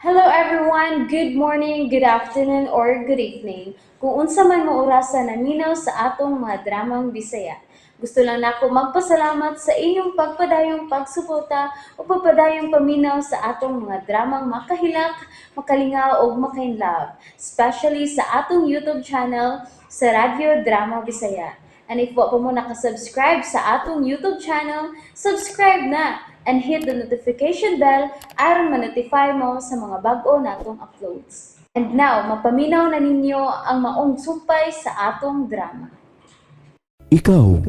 Hello everyone! Good morning, good afternoon, or good evening. Kung unsa man mo orasa naminaw sa atong mga dramang Bisaya. Gusto lang nako magpasalamat sa inyong pagpadayong pagsuporta o pagpadayong paminaw sa atong mga dramang makahilak, makalingaw ug makainlove, especially sa atong YouTube channel sa Radyo Drama Bisaya. And if wa pa mo nakasubscribe sa atong YouTube channel, subscribe na and hit the notification bell aron ma-notify mo sa mga bag-o natong uploads. And now, mapaminaw na ninyo ang maong sumpay sa atong drama. Ikaw,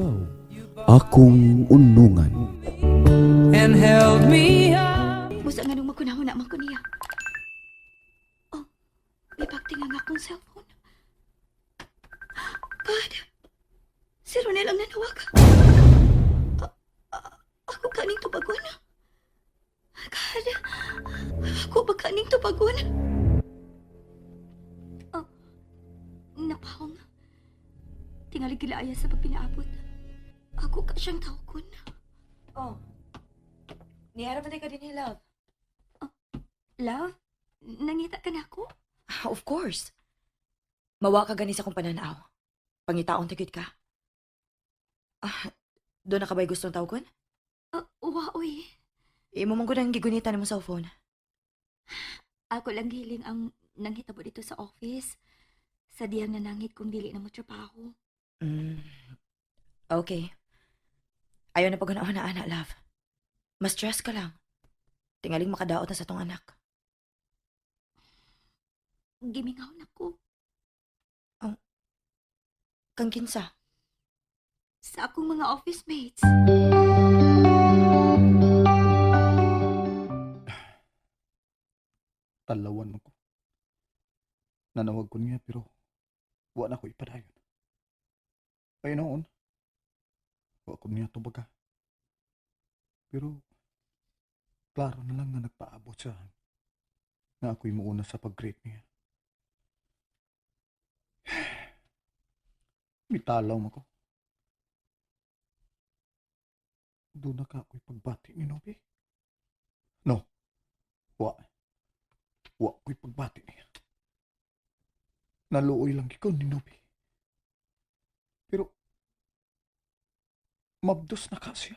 akong unungan. And held me up. Busa nga nung magkunahuna man ko niya. Oh, may pagtinga nga akong cellphone. God, si Ronel ang nanawag. Ako kaning tubagon. God, ako ba kaning tubagon? Oh, napahong. Tingali gilaaya sa pagpinaabot. Ako ka siyang tawgon. Oh. Niyara man ka din ni love. Love, nangita ka na ako? Ah, of course. Mawa ka gani sa akong pananaw. Pangitaon tagid ka. Ah, doon na ka ba'y gustong tawgon? Wa, uy. Imo man gud ang gigunitan mo cellphone. Ako lang giling ang nanghitabo dito sa office. Sa diyang nanangit kung dili na mo trabaho. Okay. Ayaw na pag na ana, love. Mas stress ka lang. Tingaling makadaot na sa tong anak. Gimingaw na ko. Kang kinsa. Sa akong mga office mates. Talawan mo ko. Nanawag ko niya pero wa na ko ipadayon. Ay noon, wa ko niya tubaga. Pero klaro na lang nga nagpaabot siya na ako'y muuna sa pag-greet niya. Mitalaw mo ko. Doon na ka ako'y pagbati ni Nobi. No, wa. Wa ko'y pagbati niya. Naluoy lang ikaw ni Nobi. Pero, mabdos na ka siya.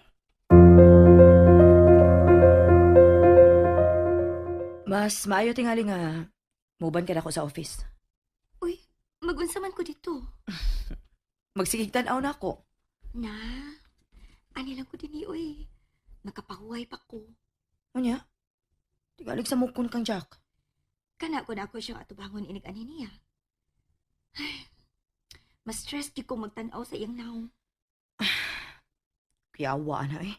Mas maayo tingali nga muban ka na ako sa office. Uy, magunsa man ko dito. Magsigig tan-aw na ako. Na, ani lang ko dinhi, uy. Nakapahuway pa ko. Unya? Tingalig sa mukon kang Jack. Kana ko na ako siyang atubangon inig ani niya. Ay, mas stress di ko magtan-aw sa iyang naong. Kiyawa na eh.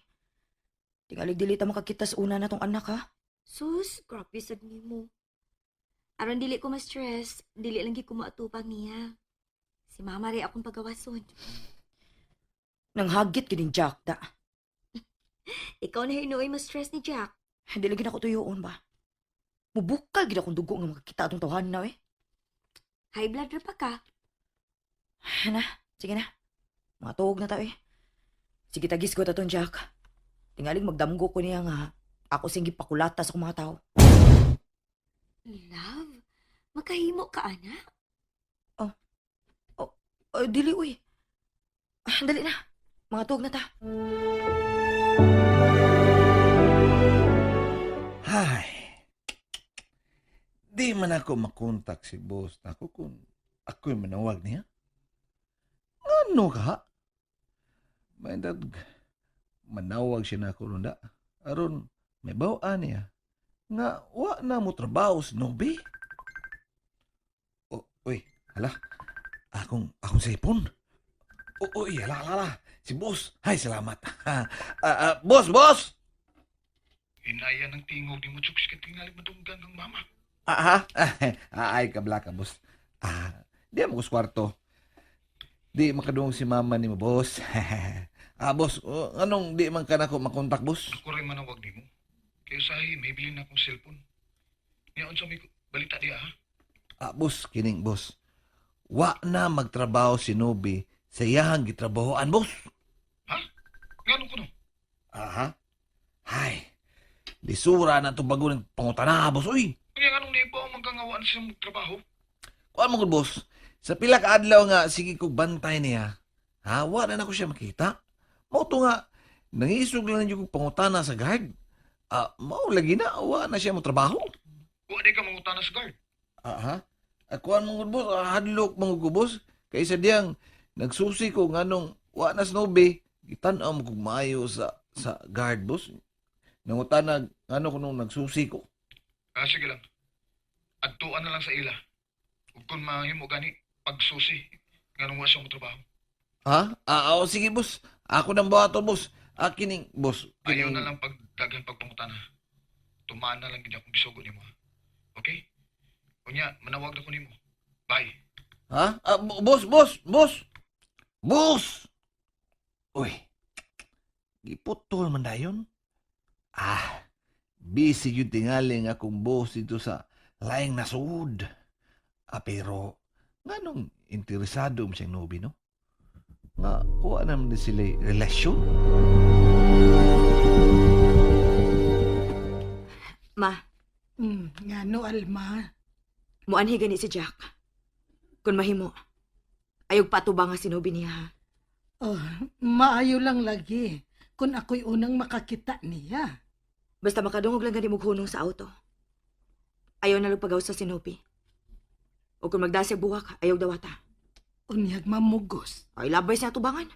Tingalig dili ta makakita sa una na tong anak ha. Sus, grabe sad nimo. Aron dili ko ma-stress, dili lang gyud ko moatubang niya. Si mama ray akong pagawason. Nanghagit gid ning Jack da. Ikaw na hinuoy ma-stress ni Jack. Dili gid ako tuyoon ba. Mubukal gid akong dugo nga makakita atong tawhan na eh. High blood ra pa ka. Na, sige na. Mga tuog na ta eh. Sige tagis ko atong Jack. Tingalig magdamgo ko niya nga ako sing gipakulata sa akong mga tao. Love, makahimo ka ana. Oh, dili uy. Ah, dali na. Mga tuog na ta. Hay. Di man ako makontak si boss nako kung ako'y manawag niya. Ano ka? May dag manawag siya na ako ron da. Aron may bawaan niya. Nga wa na mo trabaho si Nobi. O, uy, hala. Akong cellphone. O, uy, hala, hala, hala. Si boss. Hay, salamat. Ah, ah, boss, boss! Inaya ng tingog ni mo, Chuks, kay tingali madunggan ng mama. Ah, ha? Ah, ay, kabla ka, boss. Ah, di mo ko kwarto. Di makadungog si mama ni mo, boss. Ah, boss, oh, anong di man ka na ko makontak, boss? Ako rin manawag ni mo. Kaya usahay, may bilin na akong cellphone. Niya, unsa may balita diya, ha? Ah, boss, kining, boss. Wa na magtrabaho si Nobi sa iyahang gitrabahoan, boss. Ngano ko no? Aha. Hay, lisura na itong bago ng pangutana, boss, uy. Kaya anong naibaw man kang awaan sa trabaho? Kuan mo gud, boss. Sa pila ka adlaw nga sige kog bantay niya. Ha, wa na nako siya makita. Mao to nga nangisog lang ninyo kog pangutana sa guard. Ah, mao lagi na wa na siya mo trabaho. Wa di ka mangutana sa guard. Ah, ha? Ah, kuan mo gud, boss, ah, hadlok man gud ko, boss. Kaysa diyang nagsusi ko nganong wa na snobe, gitan-aw mo kog maayo sa guard, boss. Nangutana ngano kuno nagsusi ko. Ah, sige lang. Adtuan na lang sa ila. Ug kung mahimo gani, pagsusi. Nganong wa siya mo trabaho. Ha? Ah, oh, sige, boss. Ako nang buhaton, boss. Ah, kining, boss. Ayaw Kining, na lang pagdaghan pagpangutana. Tumaan na lang gid akong gisugo nimo. Okay? Unya, manawag na ko nimo. Bye. Ha? Ah, boss, boss, boss. Boss! Uy. Giputol man dayon. Ah, busy yung tingali nga akong boss dito sa laing nasud. Ah, pero, nganong interesado mo siyang nubi, no? Nga, kuha naman din sila relasyon. Ma, Ngano, Alma? Muanhi gani si Jack. Kung mahimo, ayog patubang nga sinubi niya ha. Oh, maayo lang lagi kung ako'y unang makakita niya. Basta makadungog lang gani mong sa auto. Ayaw na lang pagaw sa sinubi. O kung magdasig buwak, ayaw dawata. Unyag mamugos. Ay labay sa tubangan.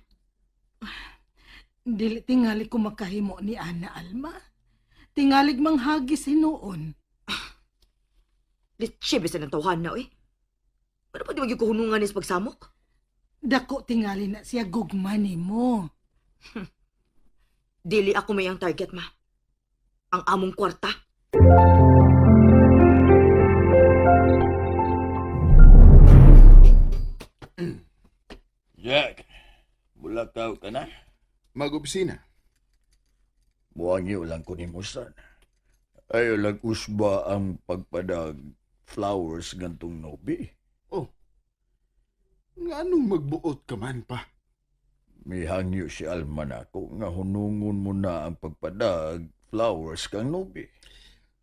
Dili tingali ko makahimo ni Ana, Alma. Tingalig manghagis hinuon. Litsi, bisa ng tawhan na, oy. Ano pa di magyukuhunungan is pagsamok? Dako tingali na siya gugma nimo. Dili ako may ang target, ma. Ang among kwarta. Jack, bulakaw ka na. Mag-opisina. Buwangyo lang ko ni Musan. Ayaw lang usba ang pagpadag flowers gantong nobi. Oh. Nganong magbuot ka man pa? Mihangyo si Alma nako nga hunungon mo na ang pagpadag flowers kang nobi.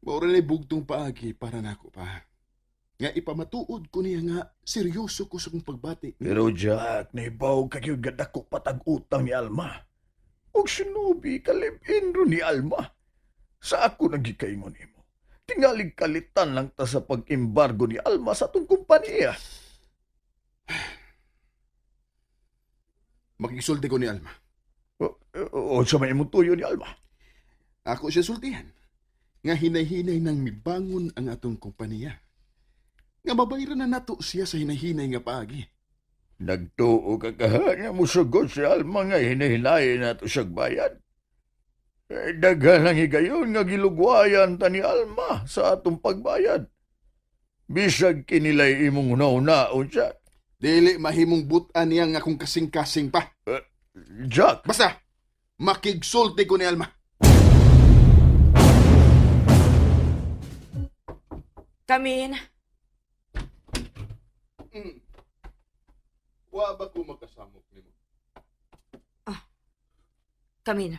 Maura na bugtong paagi para nako pa. Nga ipamatuod ko niya nga seryoso ko sa kong pagbati. Pero Jack, naibaw ka gyud gadako patag utang ni Alma. Og sinubi kalipin ro ni Alma. Sa ako nagikaingon nimo. Tingalig kalitan lang ta sa pag-embargo ni Alma sa atong kompanya. Makisulti ko ni Alma. O, o sa may imong tuyo ni Alma. Ako siya sultihan. Nga hinay-hinay nang mibangon ang atong kompanya. Nga mabayran na nato siya sa hinay-hinay nga paagi. Nagtuo ka kaha nga musugot si Alma nga hinahinayin nato siyag bayad. Eh, daghan ang higayon nga gilugwayan ta ni Alma sa atong pagbayad. Bisag kinilay imong una-unaon, Jack. Dili mahimong butan niya nga akong kasing-kasing pa. Jack, Basta, makigsulti ko ni Alma. Come in. Wa ba ko makasamok nimo? Come in.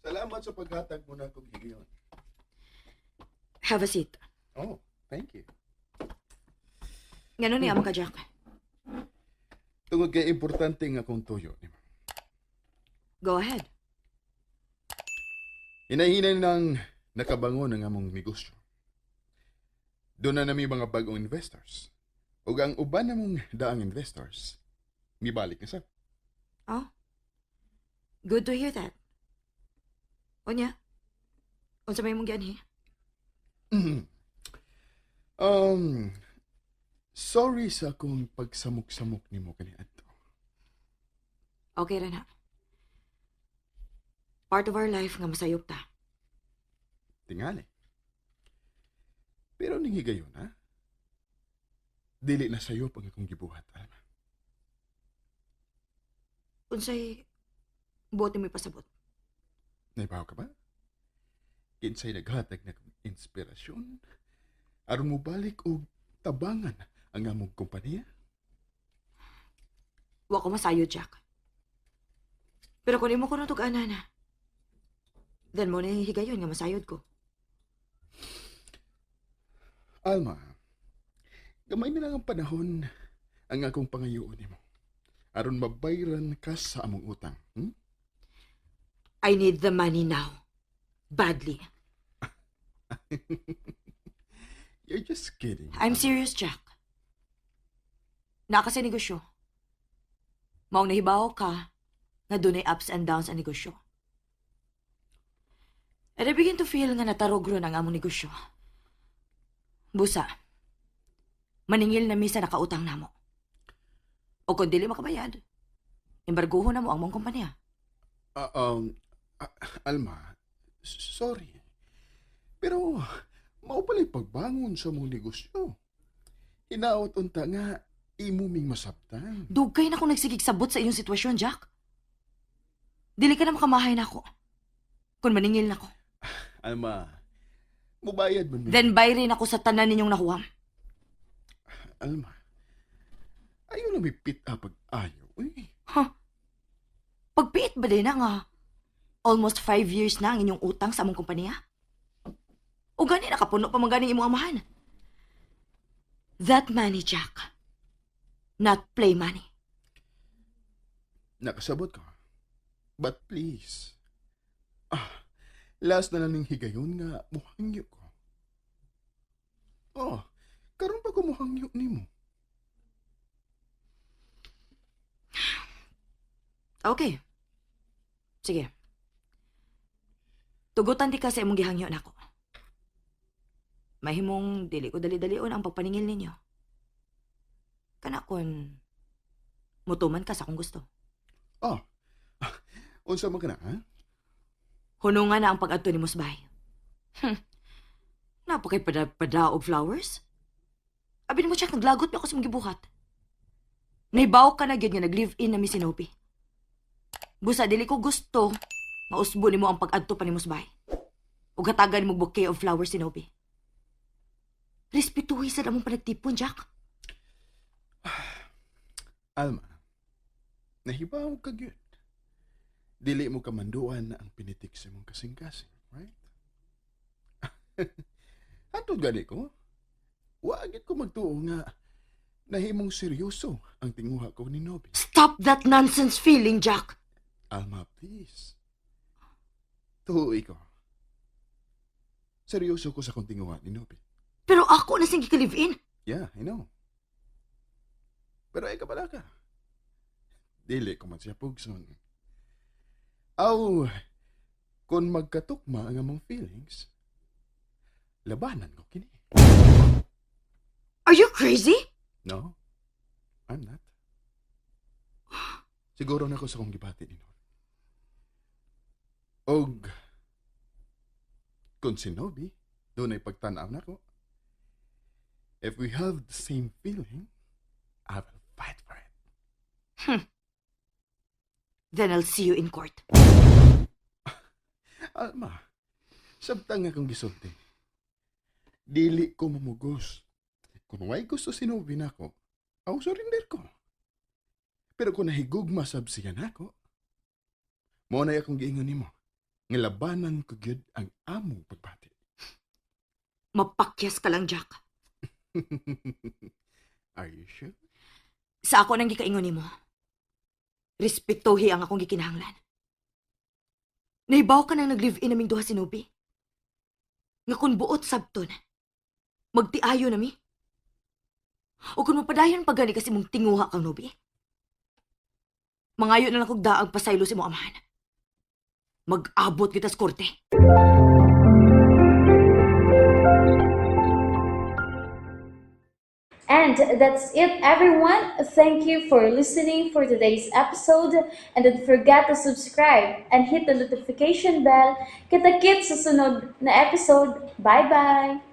Salamat sa paghatag mo na akong higayon. Have a seat. Oh, thank you. Ngano niya mo ka, Jack? Tungod kay importante nga akong tuyo nimo. Go ahead. Hinahinay nang nakabangon ang among negosyo. Doon na nami mga bagong investors. Ug ang uban namong daang investors, mibalik na sa. Oh. Good to hear that. Unya, unsa may mong gianhi? Um, sorry sa akong pagsamok-samok nimo kaniadto. Okay ra na. Part of our life nga masayop ta. Tingali. Pero ning higayon, ha? Dili na sayop ang akong gibuhat, Alma. Unsay buot mo ipasabot? Naibaw ka ba? Kinsay naghatag na kong inspirasyon aron mobalik og tabangan ang among kompanya. Wa ko masayo, Jack. Pero kung imo ko natug-anan na, Then mao na yung higayon nga masayod ko. Alma, gamay na lang ang panahon ang akong pangayoon nimo. Aron mabayran ka sa among utang. I need the money now. Badly. You're just kidding. I'm serious, Jack. Naa ka sa negosyo. Maong nahibaw ka nga dunay ups and downs ang negosyo. And I begin to feel nga natarog ron ang among negosyo. Busa, maningil na mi sa nakautang namo. O kung dili makabayad, embargoho namo ang among kompanya. Alma, sorry. Pero, mao pala'y pagbangon sa among negosyo. Hinaot unta nga, imo ming masabtan. Dugay na akong nagsigig sabot sa inyong sitwasyon, Jack. Dili ka na makamahay nako. Kung maningil nako. Alma, mubayad man mi. Then bayrin ako sa tanan ninyong nahuwam. Alma, ayaw na may pit-a pag ayaw. Uy, Pagpiit ba din na nga? Almost 5 years na ang inyong utang sa among kompanya? O gani nakapuno pa man ganing imong amahan? That money, Jack. Not play money. Nakasabot ka. But please, last na lang ning higayon nga muhangyo ko. Oh, karon pa ko muhangyo nimo. Okay. Sige. Tugutan di ka sa imong gihangyo nako. Mahimong dili ko dali-dalion ang pagpaningil ninyo. Kana kun mutuman ka sa akong gusto. Oh, unsa man ka na, ha? Hunungan na ang pag-adto nimo sa bahay. Naa pa kay pada og flowers? Abi nimo, Jack, naglagot pa ako sa imong gibuhat. Nahibaw ka na gyud nga nag-live-in na mi si Nobi. Busa dili ko gusto mausbo nimo ang pag-adto pa nimo sa bahay. Ug hatagan mo bouquet of flowers si Nobi. Respetuhi sa among panagtipon, Jack. Alma, nahibaw ka gyud. Dili mo kamanduan na ang pinitik sa imong kasing-kasing, right? Hantod gani ko. Wa gyud ko magtuo nga nahimong seryoso ang tinguha ko ni Nobi. Stop that nonsense feeling, Jack. Alma, please. Tuoy ko. Seryoso ko sa akong tinguha ni Nobi. Pero ako na sing live-in. Yeah, I know. Pero ay kabala ka. Dili ko man siya pugson. Aw, kung magkatukma ang among feelings, labanan ko kini. Are you crazy? No, I'm not. Siguro na ko sa akong gibati ni Nobi. Og, kung si Nobi, dunay pagtanaw nako. If we have the same feeling, I will fight for it. Then I'll see you in court. Alma, sabtang nga kong gisulti. Dili ko mamugos. Kung way gusto si Nobi nako, aw surrender ko. Pero kung nahigugma sab siya nako, mao na akong giingon nimo, nga labanan ko gyud ang among pagbati. Mapakyas ka lang, Jack. Are you sure? Sa ako nang gikaingon nimo. Respetuhi ang akong gikinahanglan. Nahibaw ka nang nag-live-in naming duha si Nobi. Nga kung buot sabton, magtiayo nami. O kung mapadayon pa gani kasi mong tinguha kang Nobi. Mangayo na lang kog daag pasaylo sa imong amahan. Mag-abot kita sa korte. And that's it, everyone. Thank you for listening for today's episode. And don't forget to subscribe and hit the notification bell. Kita-kits sa sunod na episode. Bye-bye!